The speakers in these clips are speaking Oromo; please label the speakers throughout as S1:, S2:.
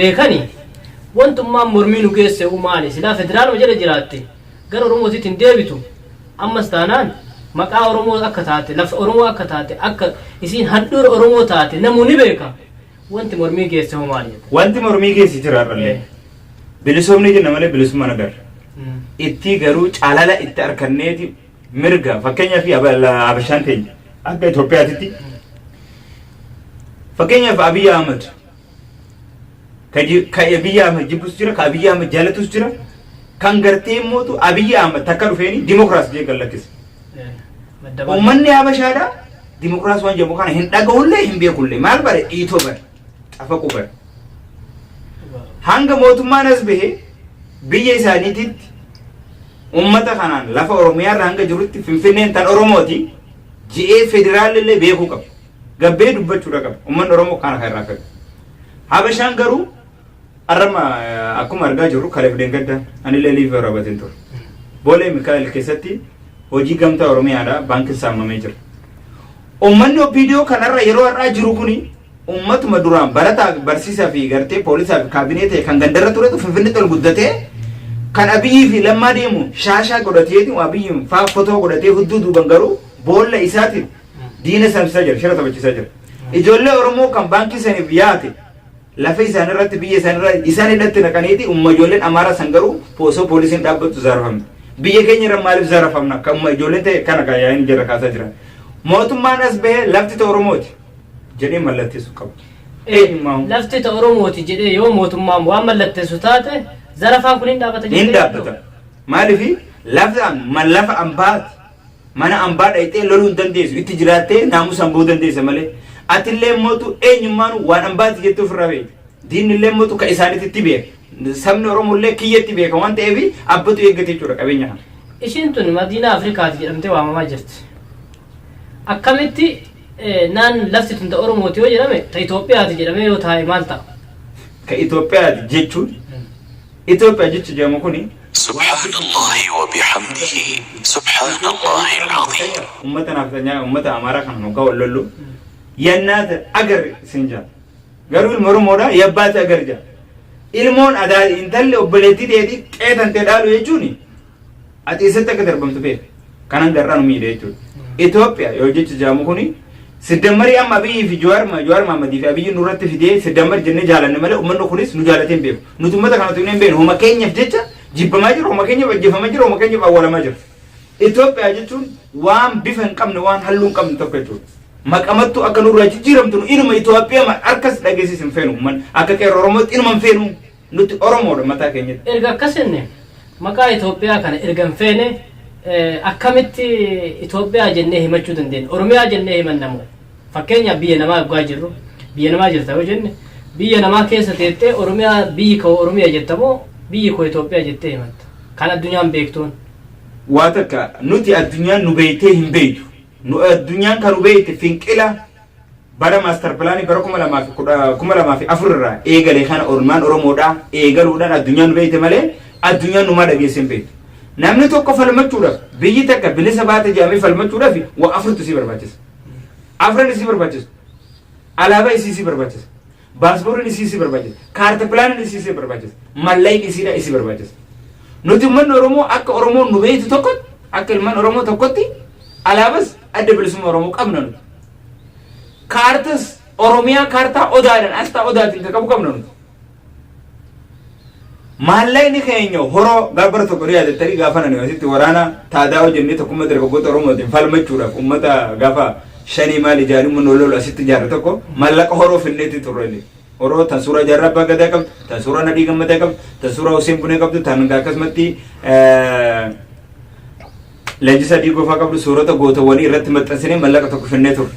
S1: Beekani wantummaan mormii nu geesse maali? Silaa federaaluma jala jiraatte gara Oromootitti hin deebitu. Ammas taanaan maqaa Oromoo akka taate, lafa Oromoo akka taate, akka isiin handhuura Oromoo taate namuu ni beeka. Wanti mormii geesse hoo maali jetta?
S2: Wanti mormii geesse jira har'allee. Bilisoomni jenna malee bilisummaa nagarra. Itti garuu caalala itti arkanneeti mirga, fakkeenyaaf Habashaan teenya akka Itoophiyaatitti, fakkeenyaaf Abiy Ahmed, ka Abiy Ahmed jibbus jira, ka Abiy Ahmed jaalatus jira, kan gartee mootu Abiy Ahmed takka dhufeeni dimokiraasii jee gallakkise. Uummanni Habashaadha dimokiraasii waan jedhamu kana hin dhaga'ullee hin beekullee. Maal bare? Dhiitoo bare, cafaquu bare. Hanga mootummaan as bahe biyya isaaniititti ummata kanaan lafa Oromiyaa irra hanga jirutti Finfinneen tan Oromooti ji'ee federaalillee beekuu qaba. Gabbee dubbachuudha qaba. Uummanni Oromoo kana kan irraa fedhu. Habashaan garuu arrama akkuma argaa jirru kaleef deenggadda anillee liivii waraabateen ture. Boolee Mikaa'el keessatti hojii gamtaa Oromiyaadha baankiin saamamee jira. Uummanni OPDO kanarra yeroo har'aa jiru kuni uummatuma duraan barataa fi barsiisaa fi gartee poolisaa fi kaabinee ta'e kan gandarra turetu Finfinneetti ol guddatee kan Abiyyii fi Lammaa deemu shaashaa godhateeti, Abiyyiin faa fotoo godhatee hudduu duuban garuu boolla isaatiin diina saamsisaa jira, shira taphachiisaa jira. Ijoollee Oromoo kan baankii saniif yaate lafa isaan irratti, biyya isaan irra isaan hidhatti naqaniiti umma ijoolleen Amaaraa san garuu osoo poolisiin dhaabbattu zarafamte. Biyya keenya irra maaliif zarafamna? Kan umma ijoolleen ta'e kana kan yaa'in jara kaasaa jiran. Mootummaan as bahee lafti ta'e Oromooti jedhee mallatteessuu qaba. Eenyummaa
S1: Lafti ta Oromooti jedhee yoo mootummaan waan mallatteessu taate, zarafaan kun hin dhaabata
S2: hin jettee dhaabbata. Maaliif? Lafa lafa ambaati. Mana ambaa dhayxee loluu hin dandeessu. Itti jiraattee naamusaan bahuu dandeessa malee. Atillee mootu eenyummaan waan ambaati jettee ofirraa beekta. Diinni illee mootu kan isaaniitti itti beeka. Sabni Oromoo illee kiyyatti beeka waan ta'eef abbatu eeggate jechuudha qabeenya kana.
S1: Ishiin tun Madiinaa Afrikaati jedhamtee waamamaa jirti. Akkamitti naan lafti tun ta Oromooti yoo jedhame, ta Itoophiyaati jedhamee yoo taa'e maal ta'a?
S2: Ka Itoophiyaati jechuun, Itoophiyaa jecha jedhamu kuni
S3: سبحان الله وبحمده سبحان الله العظيم.
S2: Ummata naafxanyaa, ummata Amaaraa kan hoggaa wal lollu yannaata agar isin jaa. Garuu ilma Oromoodha yabbaati agar jaa. Ilmoon adaa intalli obboleettii teetii qeetantee dhaalu jechuun ati eessatti akka darbamtu beeka. Kanan garraa nu miidhe jechuudha. Itoophiyaa yoo jecha jedhamu kuni siddammarii amma Abiyyii fi Jawaar Mahammadii fi Abiyyi nurratti fidee siddammar jennee jaalanne malee uummanni kunis nu jaalatee hin beeku. Nuti uummata kana tuqnee hin beeknu. Homa keenyaaf jecha jibbamaa jira, homa keenyaaf ajjeefamaa jira, homa keenyaaf awwaalamaa jira. Itoophiyaa jechuun waan bifa hin qabne, waan halluu hin qabne tokko jechuudha. Maqamattuu akka nurraa jijjiiramtu nu inuma Itoophiyaa harkas dhageessis hin feenu. Uummanni akka qeerroo Oromootti inuma hin feenu. Nuti Oromoodha mataa keenyatti.
S1: Erga akkas jenne, maqaa Itoophiyaa kana erga hin feene, akkamitti Itoophiyaa jennee himachuu dandeenya? Oromiyaa jennee himanna moo? Fakkeenyaaf biyya namaa yoggaa jirru, biyya namaa jirta yoo jenne, biyya namaa keessa teettee Oromiyaa, biyyi koo Oromiyaa jetta moo biyyi koo Itoophiyaa jettee himatta? Kan addunyaan beektuun.
S2: Waa takka, nuti addunyaan nu beeytee hin beeytu. Nu addunyaan kan nu beeyte finqila bara master planii bara 2010, 2004 irraa eegale kana ormaan Oromoodhaa eegaluudhaan addunyaan nu beeyte malee addunyaan numaa dhageessee hin beektu. Namni tokko falmachuudhaaf, biyyi takka bilisa baate jedhamee falmachuudhaaf waa afurtu si barbaachisa. Afran isii barbaachisa. Alaabaa isii si barbaachisa. Baaspooriin isii si barbaachisa. Kaarta pilaaniin isii si barbaachisa. Mallayni isiidha isii barbaachisa. Nuti uummanni Oromoo akka Oromoon nu beektu tokkotti, akka ilmaan Oromoo tokkotti alaabas Adda Bilisummaa Oromoo qabna nuti. Kaartas Oromiyaa kaartaa odaadhaan asxaa odaatiin kan qabu qabna nuti. Maallaqni keenya horoo gaafa tokko ni yaadattanii, gaafa nani asitti waraana taadaa hojjennee tokkummaa dargaggoota Oromootiin falmachuudhaaf uummata gaafa shanii maal ijaaruu uummanni lolu asitti ijaarre tokko maallaqa horoo finneetti turre illee. Horoo tan suuraa Jaarraa Abbaa Gadaa qabdu, tan suuraa Nadhii Gammadaa qabdu, tan suuraa Hussein Bunee qabdu, tan akkasumatti Leenjisaa Diigoo fa'aa qabdu, suurota gootawwanii irratti maxxansinee mallaqa tokko finnee turre.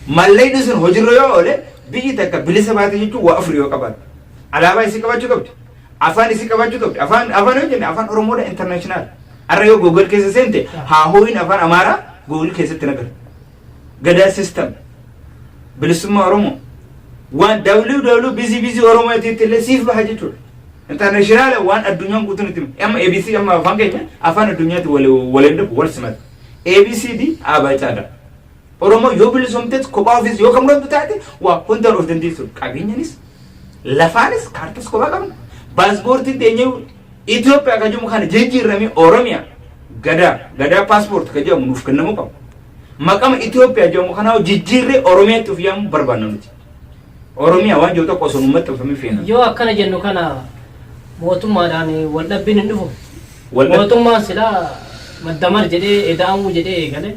S2: Mallaqni sun hojiirra yoo oole biyyi takka bilisa baate jechuun waa afur yoo qabaatte. Alaabaa isii qabaachuu qabdi. Afaan isii qabaachuu qabdi. Afaan yoo jenne afaan Oromoodha international. Har'a yoo Google keessa seente haa hooyin afaan Amaaraa Google keessatti nagara. Gadaa system. Bilisummaa Oromoo. Waan www busy busy Oromoo itti illee siif baha jechuudha. International waan addunyaan guutuun itti amma ABC, amma afaan keenya afaan addunyaatti waliin dhufu wal simata. ABCD ABCD. Oromoo yoo bilisoomtes kophaa ofiis yoo kamramtu taate waa hundaan of dandeessu, qabeenyanis Lafaanis kaartas kophaa qabna. Paaspoortiin teenyee Itoophiyaa kan jedhamu kana jijjiirramee Oromiyaa gadaa gadaa paaspoortii kan jedhamu nuuf kennamuu qaba. Maqama Itoophiyaa jedhamu kanaa jijjiirree Oromiyaatti of yaamuu barbaanna nuti. Oromiyaa waan jiru tokko osoo nu maxxanfamee feena.
S1: Yoo akkana jennu kana mootummaadhaan wal dhabbiin hin dhufu. Mootummaan silaa maddamar jedhee eda'amuu jedhee eegale.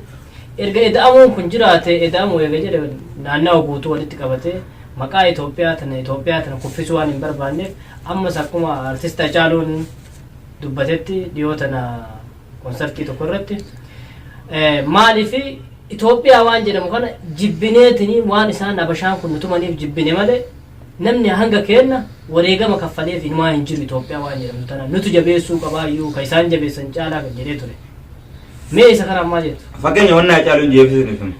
S1: Erga eda'amuun kun jiraate, eda'amuu eega jedhe, naannawa guutuu walitti qabatee maqaa Itoophiyaa tana kuffisuu waan hin barbaanneef, ammas akkuma artist Hacaaluun dubbatetti dhiyoo tana konsartii tokko irratti, maaliif Itoophiyaa waan jedhamu kana jibbineetini, waan isaan Abashaan kun nutumaniif jibbine malee namni hanga kenna wareegama kaffaleef inumaa hin jiru. Itoophiyaa waan jedhamtu tana nutu jabeessuu qabaayyuu ka isaan jabeessan caalaa kan jedhee ture. Mee isa kana ammaa jettu?
S2: Fakkeenya wanna Hacaaluun jeefisuu sun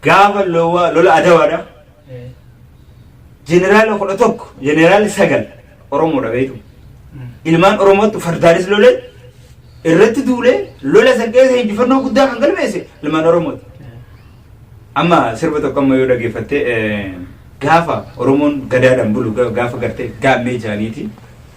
S2: gaafa lola Adawaadha. Jeneraala 11, jeneraala 9 Oromoodha beektu. Ilmaan Oromootti fardaanis lolee irratti duulee lola san keessa injifannoo guddaa kan galmeesse ilmaan Oromooti. Amma sirba tokko amma yoo dhageeffatte, gaafa Oromoon gadaadhaan bulu, gaafa gartee gaammee jaaniiti,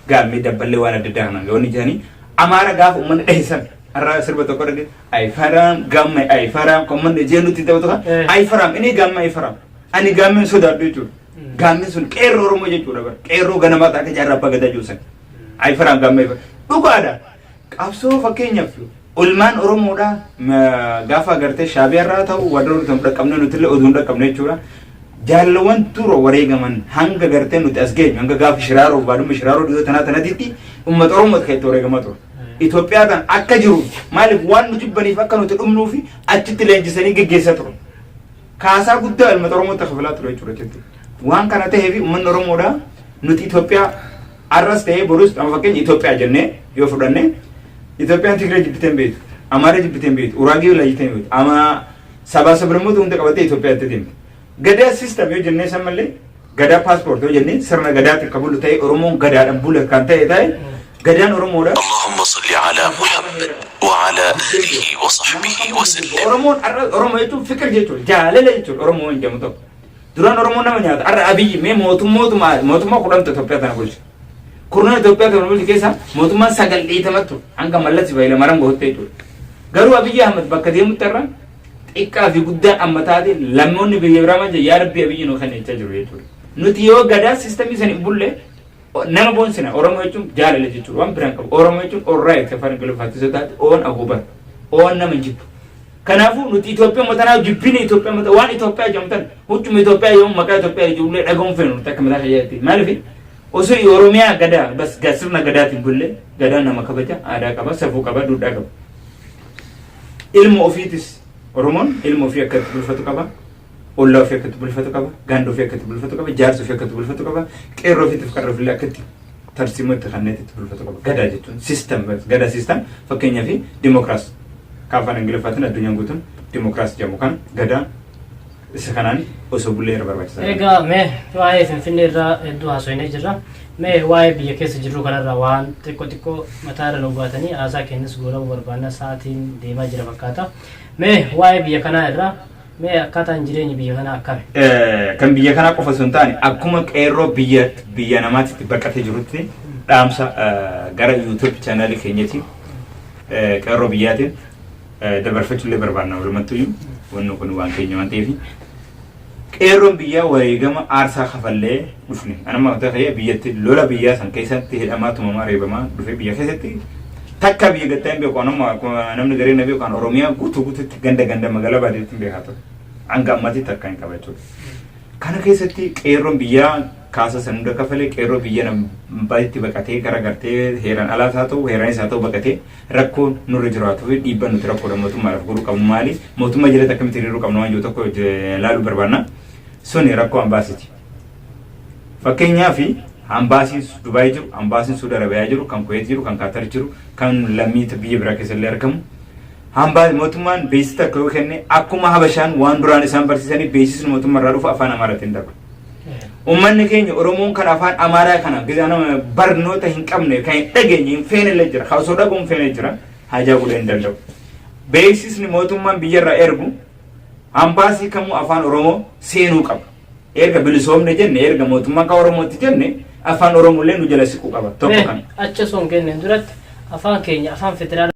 S2: gaammee dabballee waan adda addaa kanaan yoonni jaanii Amaara gaafa uummanni dhahisan, har'a sirba tokko dhage, "አይፈራም ጋሜ አይፈራም" kan uummanni jeenutti taphatu kan አይፈራም inni gaammee አይፈራም ani gaammeen sodaadhu jechuudha. Gaammeen sun qeerroo Oromoo jechuudha bara. Qeerroo ganamaa akka jaarraa abbaa gadaa jiru san. አይፈራም ጋሜ አይፈራም. Dhugaadha. Qabsoo fakkeenyaaf ilmaan Oromoodha gaafa agartee Shaabiyaarraa ta'u warra nuti hin dhaqqabne, nuti illee oduu hin dhaqqabne jechuudha. Jaalawwan dura wareegaman hanga gartee nuti as geenyu, hanga gaafa Shiraaroo baadumma Shiraaroo dhiyoo tanaa tanatitti uummata Oromooti kan itti wareegamaa ture. Itoophiyaa kan akka jiru maaliif waan nu jibbaniif akka nuti dhumnuu fi achitti leenjisanii geggeessaa turan. Kaasaa guddaa uummata Oromootti kafalaa ture jechuudha achitti. Waan kana ta'eef uummanni Oromoodha nuti Itoophiyaa arras ta'ee borus, amma fakkeenya Itoophiyaa jennee yoo fudhanne, Itoophiyaan Tigree jibbitee hin beektu, Amaara jibbitee hin beektu, Uraagee jibbitee hin beektu, ama sabaa sablammoota hunda qabattee Itoophiyaatti deemte. Gadaa system yoo jennee san mallee gadaa paaspoort yoo jennee, sirna gadaatti akka bulu ta'e, Oromoon gadaadhaan bula kan ta'e ta'e gadaan Oromoodha.
S3: اللهم صل على محمد وعلى آله وصحبه وسلم.
S2: Oromoon har'a Oromoo jechuun fikir jechuudha, jaalala jechuudha. Oromoo hin jedhamu tokko. Duraan Oromoon nama nyaata. Har'a Abiyyi mee mootummaa 10tu Itoophiyaa tana bulche. Kurnan Itoophiyaa tana bulche keessa mootummaan sagal dhiitamattu hanga Mallas Hayilamaariyaam gahutti jechuudha. Garuu Abiyyi Ahmad bakka deemutti har'a xiqqaa fi guddaan amma taate lammoonni biyya biraa maal jedhu, "Yaa Rabbi, Abiyyi nu kana" jechaa jiru jechuudha. Nuti yoo gadaa systemii sana hin bulle nama boonsina. Oromoo jechuun jaalala jechuudha, waan biraan qabu. Oromoo jechuun orraa afaan Ingiliffaatti isa taate oon agoobara oon nama hin jibbu. Kanaafuu nuti Itoophiyaa matanaa jibbine. Itoophiyaa mata waan Itoophiyaa jedhamtan huccuma Itoophiyaa yoo maqaa Itoophiyaa ijoollee dhagahuun feenu nuti akka mataa kiyyaatti. Maaliif osoo Oromiyaa gadaa bas sirna gadaatiin bulle, gadaan nama kabaja, aadaa qaba, safuu qaba, duudhaa qaba. Ilma ofiitis Oromoon ilma ofii akka itti bulfatu qaba. Ollaa ofii akka itti bulfatu qaba. Ganda ofii akka itti bulfatu qaba. Jaarsa ofii akka itti bulfatu qaba. Qeerroo ofiitiif qarroo ofillee akka itti tarsiimoo itti kanneen itti bulfatu qaba. Gadaa jechuun system, gadaa system fakkeenyaaf dimokiraas kaafaan Ingiliffaatiin addunyaan guutuun dimokiraas jedhamu kan gadaa isa kanaan osoo bullee irra barbaachisaa.
S1: Egaa mee waa'ee Finfinnee irraa hedduu haasofnee jirra. Mee waa'ee biyya keessa jirru kanarraa waan xiqqoo xiqqoo mataa irra nu baatanii haasaa kennis goolabuu barbaanna, sa'aatiin deemaa jira fakkaata. Mee waa'ee biyya kanaa irraa, mee akkaataan jireenya biyya kanaa akkami?
S2: Kan biyya kanaa qofa osoo hin taane, akkuma qeerroo biyya namaatti baqatee jirutti dhaamsa gara YouTube channelii keenyatti qeerroo biyyaatiin dabarfachuu illee barbaanna. Walumattuyyuu wanni kun waan keenya waan ta'eef, qeerroon biyyaa wareegama aarsaa kafallee dhufne. Anama mataa kiyya biyyatti lola biyyaa san keessatti hidhamaa, tumamaa, reebamaa dhufe. Biyya keessatti takka biyya gattaa hin beeku. Anuma akkuma namni garee na beeku kan Oromiyaa guutuu guutuutti ganda ganda magaalaa baadiyyaatti hin beekaa ture. Hanga ammaatti takka hin qaba jechuudha. Kana keessatti qeerroon biyyaa kaasa san hunda kafalee, qeerroo biyya baay'eetti baqatee gara gartee heeraan alaas haa ta'u heeraanis haa ta'u baqatee, rakkoon nurra jiraatuu fi dhiibbaan nuti rakkoodha mootummaadhaaf godhuu qabnu maali? Mootummaa jalatti akkamitti hiriiruu qabnu waan jiru tokko laaluu barbaanna. Suni rakkoo ambaasiiti. Fakkeenyaaf ambaasiin Dubaay jiru, ambaasiin Suudi Arabiyaa jiru, kan Kuweet jiru, kan Kaatar jiru, kan lammii biyya biraa keessa illee argamu. Hambaa mootummaan beeksisa takka yoo kenne, akkuma Habashaan waan duraan isaan barsiisanii beeksisni mootummaa irraa dhufu afaan Amaaraatiin darba. Uummanni keenya Oromoon kan afaan Amaaraa kana nama barnoota hin qabne, kan hin dhageenye, hin feene illee jira. Kan osoo dhaga'u hin feene jira. Hajaa godhuu hin danda'u. Beeksisni mootummaan biyyarraa ergu ambaasii kamuu afaan Oromoo seenuu qaba. Erga bilisoomne jenne, erga mootummaan kan Oromootti jenne, afaan Oromollee nu jala siquu qaba. Tokko
S1: Mee
S2: kan.
S1: achi osoo hin kenneen duratti afaan keenya afaan federaalaa